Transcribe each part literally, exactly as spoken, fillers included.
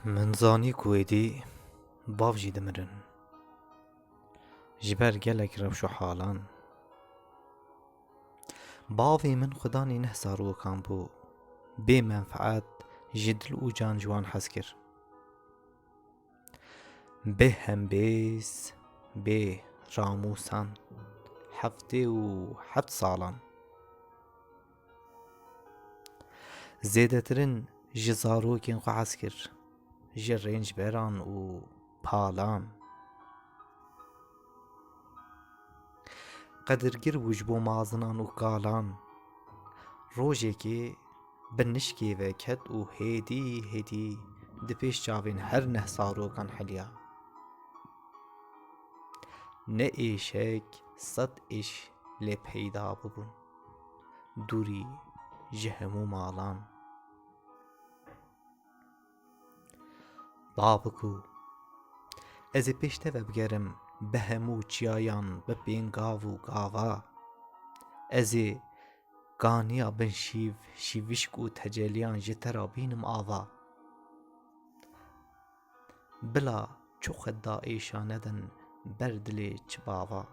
Min zanî ku êdî bav jî dimirin. Ji ber gelek rewş û halan. Bavê min xudanî neh zarokan bû. Bê menfeet ji dil û can ji wan hez kir. Bê hembêz, bê ramûsan, heftê û heft salan. Zêdetirin ji zarokên xwe hez kir, ji rêncberan û palan. Qedirgir bû ji bo mazinan û kalan. Rojekê bi nişkê ve ket û hêdî hêdî di pêş çavên her neh zarokan heliya. Ne êşek, sed êş lê peyda bibûn, dûrî ji hemû malan. Babiku, ez ê pêş te ve bigerim bi hemû çiyayan, bi pêngav û gava. Ez ê kaniya bin şîv, şîvişk û teceliyan ji te re bînim ava. Bila çi xwe da êşa nedin ber dilê çi bava.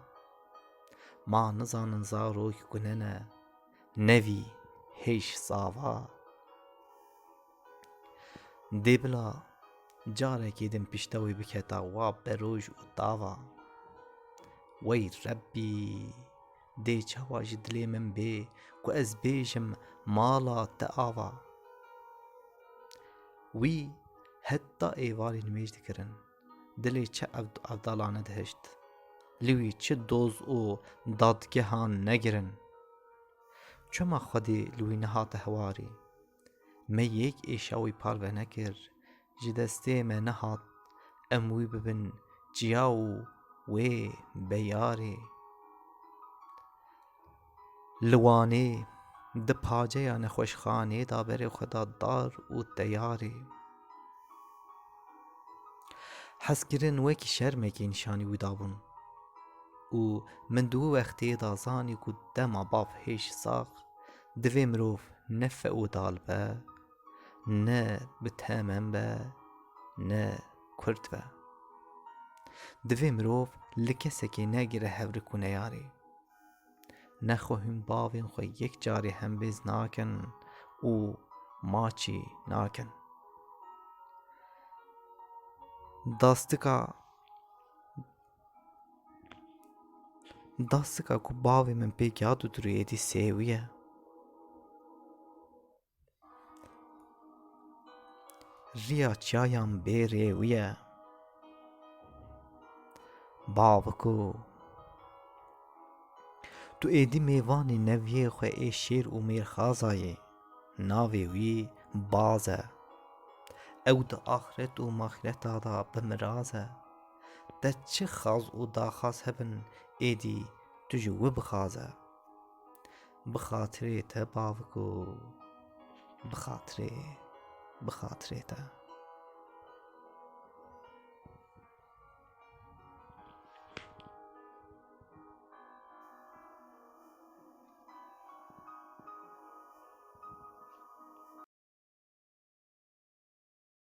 Ma nizanin zarok gune ne, nevî hêj sava. Dê bila carekê din pişta wê biketa wa beroj û tava. Wey Rebbî, dê çawa ji dilê min bê ku ez bêjim mala te ava. Wî heta êvarî nimêj dikirin, dilê çi evd-, evdalane dihişt. Li wî çi doz û dadgehan negirin. Çima Xwedê li wî nehate hewarî? Me yek êşa wî parve nekir, ji destê me nehat em wî bibin çiya û wê beyarê. Li Wanê di paceya nexweşxanê de berê xwe da dar û teyarê. Hezkirin wekî şermekê nîşanî wî dabûn û min di wî wextê de zanî ku dema bav hêj sax divê mirov ne feodal be, ne bi temen be, ne kurt be. Divê mirov li kesekê negire hevrik û neyarê. Nexwe hûn bavên xwe yek carê hembêz nakin û maçî nakin. Dastika, dastika ku bavê min pê giya dû dirûyê dî sêwî ye. Riya çiyayan bê rêwî ye. Baviko, tu êdî mêvanê neviyê xwe ê şêr û mêrxaza yê. Navê wî Baz e. Ew di axret û maxreta de bi miraz e. Te çi xaz û daxaz hebin, êdî tu ji wî bixaze. Bi xatirê te baviko, bi xatirê, bi xatirê te.